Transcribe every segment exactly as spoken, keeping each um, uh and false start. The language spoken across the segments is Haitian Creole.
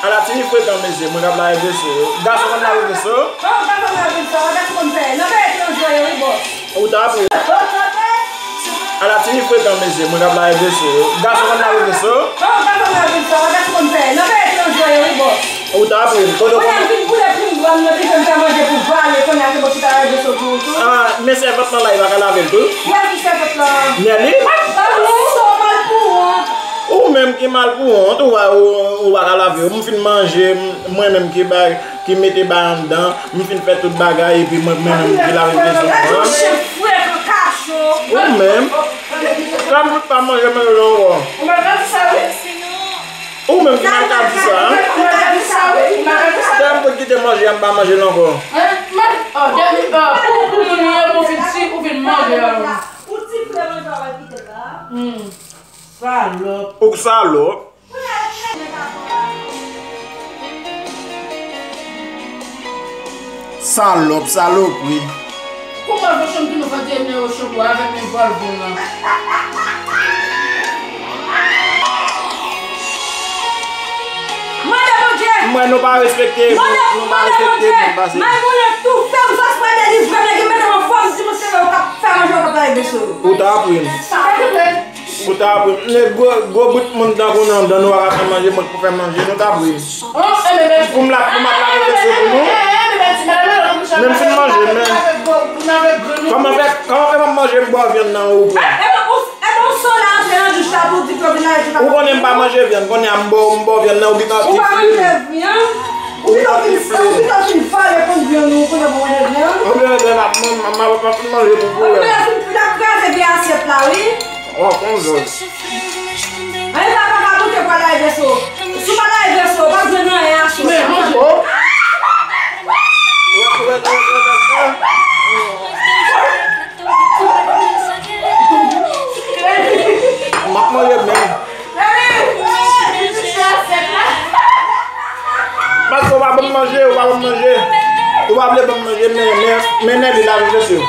Ala ti fi frekan, mesye, mwen k ap lave veso yo. Gason konn lave veso? Bon, gason lave veso, gason konn fè. Nan peyi etranje yo, wi, bòs. Ou ta apre. Ala ti fi frekan, mesye, mwen k ap lave veso yo. Gason konn lave veso? Bon, gason lave veso, gason konn fè. Nan peyi etranje yo, wi, bòs. Ou ta apre. Kote w konn... Kounye a m fin boule plim bwa m nan, ki fè m fè manje pou vale, kounye a se bòs ki ta lave veso pou ou tou. Ah, men sèvant lan la, li pa ka lave l tou? Kiyès ki sèvant lan? Nèli? Ou mal pou wont. Ou menm ki mal pou wont, ou pa, ou, ou pa ka lave yo. M fin manje, m, mwen menm ki bay, ki mete bay anndan, m fin fè tout bagay, epi mwen, mwen menm ki lave veso an. Ou menm, sa m pa manje, manje l ankò. Ou menm ki mal ka di sa, hein? Lè m pot kite manje a, m pa manje l ankò. Depi, ah, pou, pou moun yo, pou vin si, ou vin manje a. Ou ti fre manje a, w al kite l la. Salòp. Ou k salòp. Salòp, salopri. Pou vòlvo chanm ki nou fè te ene yo chanm avèk men vòlvo lan. Mande Bondye! Mwen nou pa respekte, nou pa respekte moun pase. Mande Bondye! Mande Bondye! May moulen tou fè m sòs mwen delivre m lè ki mete m anfòm si mwen se yo k ap fè manje yo k ap lave veso yo. Ou ta apre m. Ou ta apre m. Nèg gwo, gwo bout moun tankou nou, dan nou pa ka fè manje, mwen k pou fè manje, nou ta apre m. Pou m la, pou m ap lave veso pou nou. Men m fin manje, men. Kòman fè, kòman fè m ap manje, m bwè vyann nan ou pran? Ou konnen m pa manje vyann, konnen a m bò, m bò vyann nan, ou gentan tifle. Ou gentan tifle. Ou gentan fin pale pou vyann ou, konnen m pa manje vyann. Anben, anben, m ap, m ap, m ap fin manje pou pou wè. Ou gentan fin kraze vye asyèt la, wi. Ou ap pran zòt. Ann, papa, pa goute pou al lave veso. Si w pa lave veso, w p ap jwenn anyen aswè. Men, manje. Oh. Wè, wè, wè, wè, wè, wè. M ap manje menm. Paske w pa ban m manje, w pa ban m manje. Ou pa vle ban m manje, men, men, men nèg li lave veso.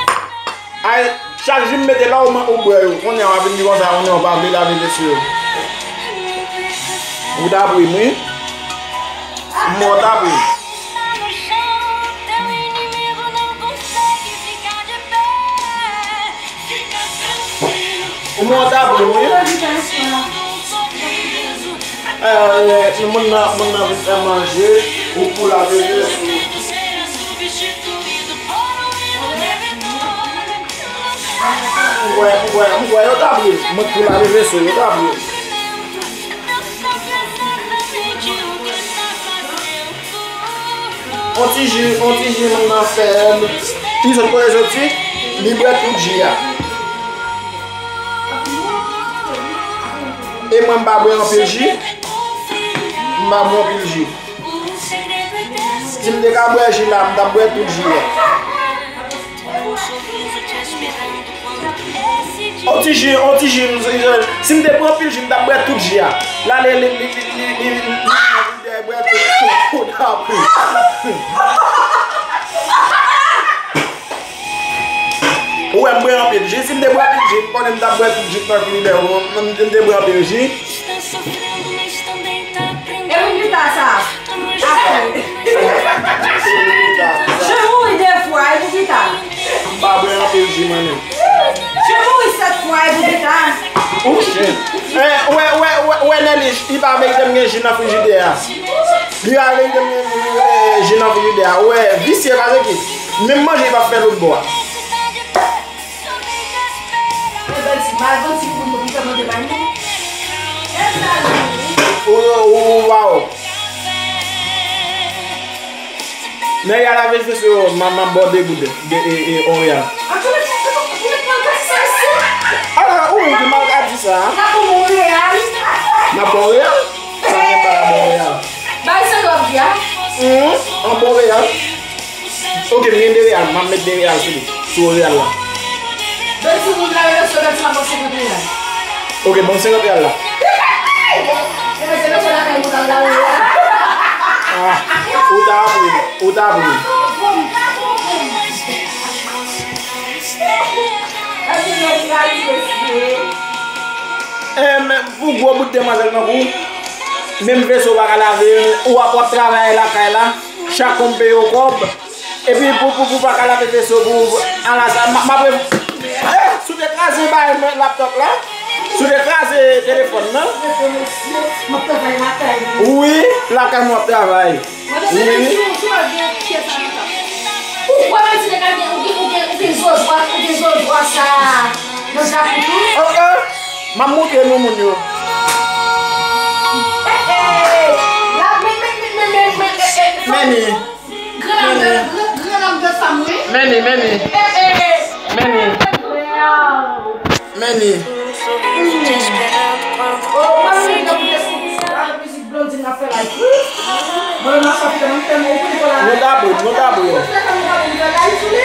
Ay, chak jou m mete la, ou man, ou bwè yo. Kounye a w ap vin di konsa, kounye a w pa vle lave veso yo. Ou ta apre m, wi. M wè w ta apre m. Ou man w ta apre m, wi. Eh, eh, moun nan, moun nan vin fè manje, ou pou lave veso. M kwè, m kwè, m kwè yo ta vle. Mwen pou lave veso, yo ta vle. On ti ji, on ti ji moun nan fè. Li sot kote soti, li bwè tout ji a. E mwen m pa bwè anpil ji. M pa bwè anpil ji. Si m te ka bwè ji la, m t ap bwè tout ji a. On ti ji, on ti ji, m, si m te pran anpil ji, m t ap bwè tout ji a. La, li, li, li, li, li, li, li, li, li bwè tout, tout, tout, tout. Ou wè m bwè anpil ji. Si m te bwè anpil ji, m konnen m t ap bwè tout ji nan frijider. M, m, m te bwè anpil ji. E pou pita sa. Apre. Je mouri de fwa, e pou pita. M pa bwè anpil ji, mwen menm. Je mouri sèt fwa, e pou pita. Ou, eh, wè, wè, wè, wè, Nèlich, li pa merite m gen ji nan frijidè a. Li pa merite m gen, eh, ji nan frijidè a. Wè, visye, pase ki. Menm manje, li p ap fè lòt bò a. Ou, ou, ou, waw. Nèg a lave veso yo, m, m ap ba w de goud, de, e, e, on reyal. Ala, ou menm ki mal ka di sa, a? N ap ba w on reyal? N ap ba w on reyal? Sa gen pa la ba w on reyal? Bay sa yo ap di a. Hum, on bon reyal. Ok, m gen de reyal, m ap met de reyal sou li, sou reyal la. Bèl timoun la, yo sou bèl timoun, bon senkant reyal. Ok, bon senkant reyal la. Ebyen, se mesye lakay mwen k ap lave reyal. Ah, ou ta apre, ou ta apre. Eh, men, pou gwo bout demwazèl tankou w. Menm veso w pa ka lave l, ou ap, w ap travay lakay la, chak kou m peye w kòb, epi pou, pou, pou w pa ka lave veso pou, pou, ala sa, m, m ap, eh, si w te kraze bagay mwen, laptòp la, si w te kraze telefòn nan. Wi, lakay mwen w ap travay. Wi. Ou kwè Mèsi te ka gen, ou gen, ou gen, ou gen zozwa, ou gen zozwa sa nan Japon tou? Oh, oh. M ap montre nou moun yo. Eh, eh. La, men, men, men, men, men, men, eh, eh, Meni. Gran dam de, gran, gran dam de fanm, wi. Meni, Meni. Eh, eh, eh. Meni. Meni. Oh, mwen, mwen, mwen, mwen, mwen, mwen, Blondine ap fè live. Mwen, mwen ap fè, mwen tèlman ouvri pou la. Nou dabou, nou dabou. Mwen tèlman pa vin fè live sou li.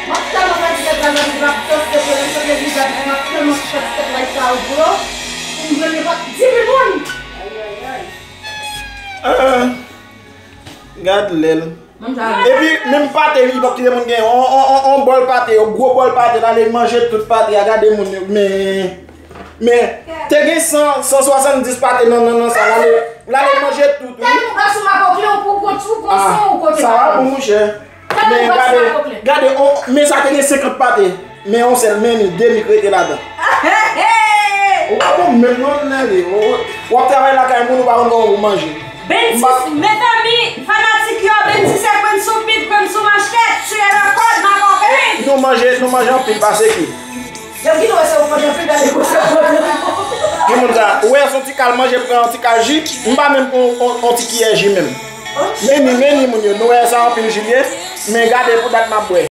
Mwen tèlman pa vin fè live, mwen ap danse pou li, sot legliz la, mwen tèlman fè live sa ou bro. Mwen vle li pa di mil moun. Ah, gad lèl. Epi, menm pate, li p ap kite moun gen on, on, on, on bòl pate, yon gwo bòl pate, l ale manje tout pate a, gade moun yo, men, men, te gen san, san swasanndis pate nan, nan, nan sa, l ale, l ale manje tout, wi. Tèlman ou gason makòk, lè ou pou kont ou, konsa ou kote sa pa bon, monchè. Men gade, gade, on, men sa te gen senkant pate. Men yon sèl, men ni, demi k rete ladan. Ou pa bon menm non, nèg. Ou, ou, w ap travay lakay moun, ou pa konn kòman pou manje. Bentis, mezanmi, fanatik yo, Bentis se kwenn sou pit, kwenn sou manchèt, tiye nan kòd, makòkay. Nou manje, nou manje anpil pase ki. Depi nou wè se ou manje anpil, gade pou se bon. Ki moun sa? Ou wè se yon ti kal manje, pran yon ti kal ji. M pa menm pran yon, yon, yon ti kiyè ji menm. Men ni, men ni moun yo, nou wè sa anpil ji l ye, men gade pou dat m ap bwè.